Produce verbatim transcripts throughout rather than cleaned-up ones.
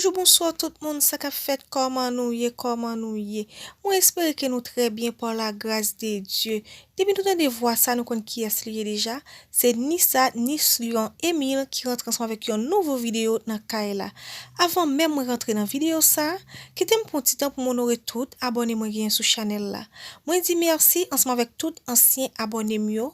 Tou bonswa tout moun, sa k ap fèt, kòman nou ye, kòman nou ye? Mwen espere ke nou trè byen pa la gras de Dye. Depi nou tande vwa sa, nou konn kiyès li ye deja. Se ni sa, ni Lyon Emile ki rantre ansanm avèk yon nouvo videyo nan kay la. Avan menm mwen rantre nan videyo sa, kite m pran ti tan pou m onore tout abòne mwen genyen sou chanèl la. Mwen di mèsi ansanm avèk tout ansyen abòne m yo.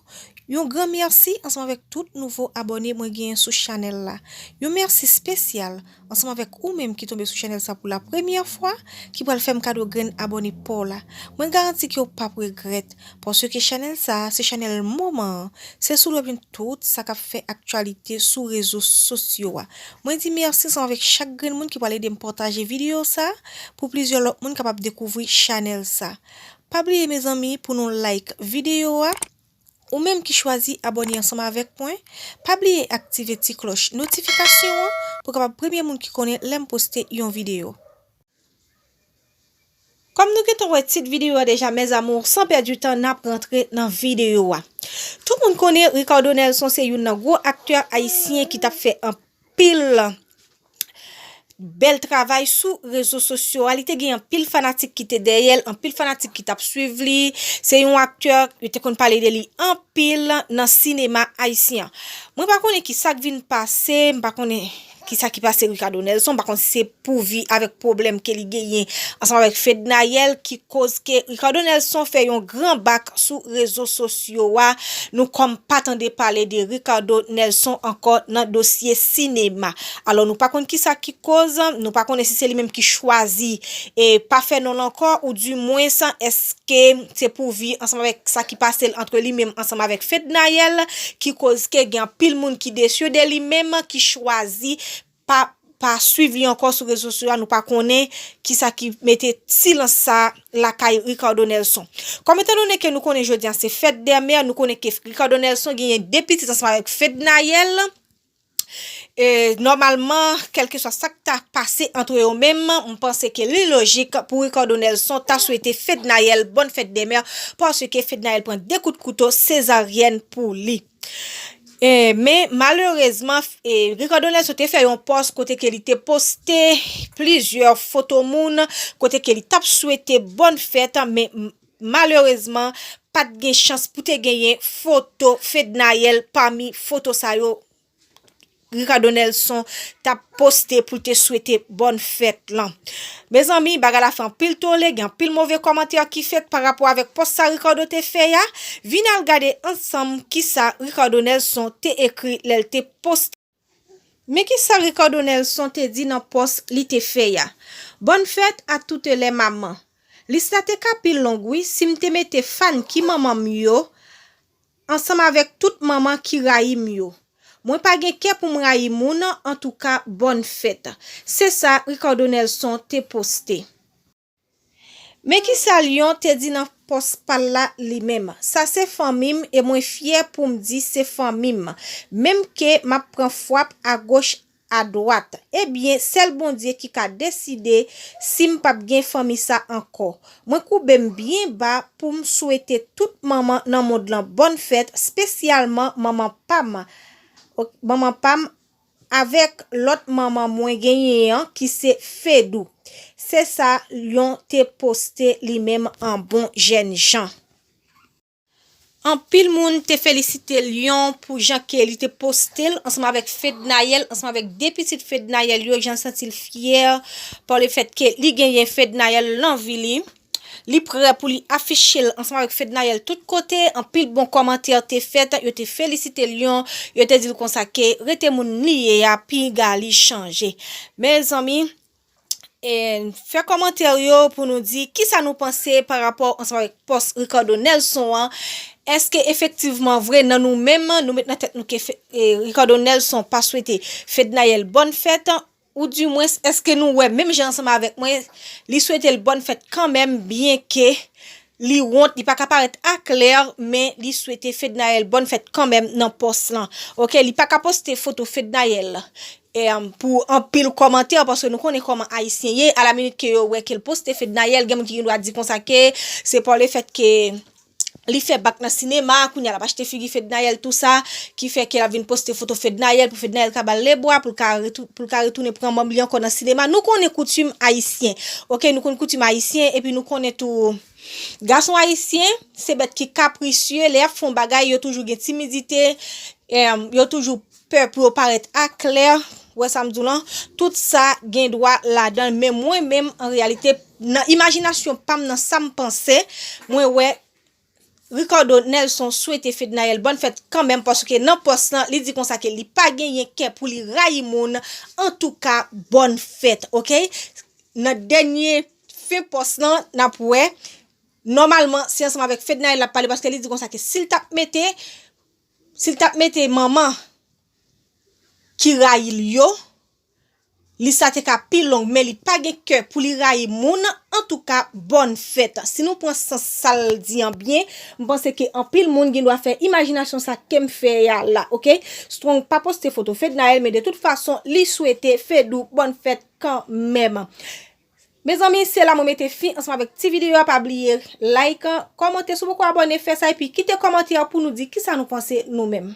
Yon gran mèsi ansanm avèk tout nouvo abòne mwen genyen sou chanèl la. Yon mèsi espesyal ansanm avèk ou menm ki tonbe sou chanèl sa pou la premyè fwa, ki pral fè m kado grenn abòne pa w la. Mwen garanti ke w p ap regrèt, paske chanèl sa a se chanèl moman an. Se sou li w ap jwenn tout sa k ap fè aktyalite sou rezo sosyo a. Mwen di mèsi ansanm avèk chak grenn moun ki pral ede m pataje videyo sa a pou plizyè lòt moun kapab dekouvri chanèl sa. Pa bliye mezanmi pou nou like videyo a. Ou menm ki chwazi abòne ansanm avèk mwen, pa bliye aktive ti klòch notifikasyon an pou w kapab premye moun ki konnen lè m poste yon videyo. Kòm nou gentan wè tit videyo a deja, mes amours, san pèdi tan, n ap rantre nan videyo a. Tout moun konnen Ricardo Nelson se youn nan gwo aktè ayisyen ki t ap fè anpil bèl travay sou rezo sosyo a. Li te gen anpil fanatik ki te dèyè l, anpil fanatik ki t ap swiv li. Se yon aktè, yo te konn pale de li anpil nan sinema ayisyen an. Mwen pa konnen ki sa k vin pase, m pa konnen ki sa ki pase Ricardo Nelson, m pa konn si se pou vi avèk pwoblèm ke li genyen ansanm avèk Fednaelle ki koz ke Ricardo Nelson fè yon gran bak sou rezo sosyo a. Nou kòm pa tande pale de Ricardo Nelson ankò nan dosye sinema. Alò, nou pa konn ki sa ki koz, nou pa konnen si se li menm ki chwazi e pa fè non l ankò, ou dimwens, èske se pou vi ansanm avèk sa ki pase l antre li menm ansanm avèk Fednaelle, ki koz ke gen anpil moun ki desi de li menm, ki chwazi pa, pa swiv li ankò sou rezo sosyo a, nou pa konnen ki sa ki mete silans sa lakay Ricardo Nelson. Kòm etandone ke nou konnen jodi a se fèt dè mè, nou konnen ke Ricardo Nelson genyen de pitit ansanm avèk Fednaelle. E, nòmalman, kèlkeswa sa k ta pase antre yo menm, m panse ke li lojik pou Ricardo Nelson ta swete Fednaelle bòn fèt dè mè, paske Fednaelle pran de kout kouto sezaryèn pou li. E, men, malerezman, e, Ricardo Nelson te fè yon pòs kote ke li te poste plizyè foto moun, kote ke li t ap swete bòn fèt, men m-, malerezman, pa t gen chans pou te genyen foto Fednaelle pami foto sa yo Ricardo Nelson t ap poste pou l te swete bòn fèt lan. Mezanmi, bagay la fè anpil tole, gen anpil move kòmantè ki fèt pa rapò avèk pòs sa Ricardo te fè a. Vin al gade ansanm kisa Ricardo Nelson te ekri lè l te poste. Men kisa Ricardo Nelson te di nan pòs li te fè a. Bonne fête à toutes les mamans. Lis la te ka pi long wi si m te mete fan ki manman m yo ansanm avèk tout manman ki rayi m yo. Mwen pa gen kè pou m rayi moun, antouka, bòn fèt. Se sa Ricardo Nelson te poste. Men kisa Lyon te di nan pòs pa l la li menm. Sa se fanmi m e mwen fyè pou m di se fanmi m. Menm ke m ap pran fwap agoch adwat. Ebyen, sèl Bondye ki ka deside si m p ap gen fanmi sa ankò. Mwen koube m byen ba pou m swete tout manman nan mond lan bòn fèt, espesyalman manman pa m, ok, manman pa m avèk lòt manman mwen genyen an ki se Fedou. Se sa Lyon te poste li menm an bon jèn jan. Anpil moun te felisite Lyon pou jan ke li te poste l ansanm avèk Fednaelle, ansanm avèk de pitit Fednaelle yo, jan l santi l fyè pa le fèt ke li genyen Fednaelle nan vi li. Li prè pou li afiche l ansanm avèk Fednaelle tout kote. Anpil bon kòmantè te fèt, yo te felisite Lyon, yo te di l konsa ke rete moun li ye a, piga li chanje. Mezanmi, e, fè kòmantè yo pou nou di kisa nou panse pa rapò ansanm avèk pòs Ricardo Nelson an. Èske efektivman vre nan nou menm, nou met nan tèt nou ke fe-, e, Ricardo Nelson pa swete Fednaelle bòn fèt? Ou dimwens, èske nou wè menm jan ansanm avèk mwen, li swete l bòn fèt kanmenm, byenke li wont, li pa ka parèt aklè, men li swete Fednaelle bòn fèt kanmenm nan pòs lan. Ok, li pa ka poste foto Fednaelle. E, um, pou anpil kòmantè, paske nou konnen kòman ayisyen ye, a la minit ke yo wè ke l poste Fednaelle, gen moun ki gen dwa di konsa ke se pa le fèt ke li fè bak nan sinema, kounye a l ap achte figi Fednaelle, tou sa, ki fè ke l ap vin poste foto Fednaelle pou Fednaelle ka ba l lebwa, pou l ka retou- pou l ka retounen pran manm li ankò nan sinema. Nou konnen koutim ayisyen, oke, nou konn koutim ayisyen, epi nou konnen tou gason ayisyen se bèt ki kaprisye, lè y ap fè yon bagay yo toujou gen timidite, em, yo toujou pè pou yo parèt aklè. Wè sa m di w lan, tout sa gen dwa ladan l, men mwen menm an reyalite nan imajinasyon pa m, nan sa m panse, mwen wè Ricardo Nelson swete Fednaelle bòn fèt kanmenm, paske nan pòs lan li di konsa ke li pa genyen kè pou li rayi moun. Antouka, bòn fèt, oke? Nan dènye fen pòs lan n ap wè, nòmalman se ansanm avèk Fednaelle l ap pale, paske li di konsa ke si l t ap mete si l t ap mete manman ki rayi l yo, lis la te ka pi long, men li pa gen kè pou li rayi moun. Antouka, bòn fèt. Si nou pran sans sa l di an byen, m panse ke anpil moun gen dwa fè imajinasyon sa ke m fè a la, oke? Strong pa poste foto Fednaelle, men de tout fason li swete Fedou bòn fèt kanmenm. Mezanmi, se la mwen mete fen ansanm avèk ti videyo a. Pa bliye like, kòmante, si w poko abòne, fè sa, epi kite kòmantè pou nou di kisa nou panse nou menm.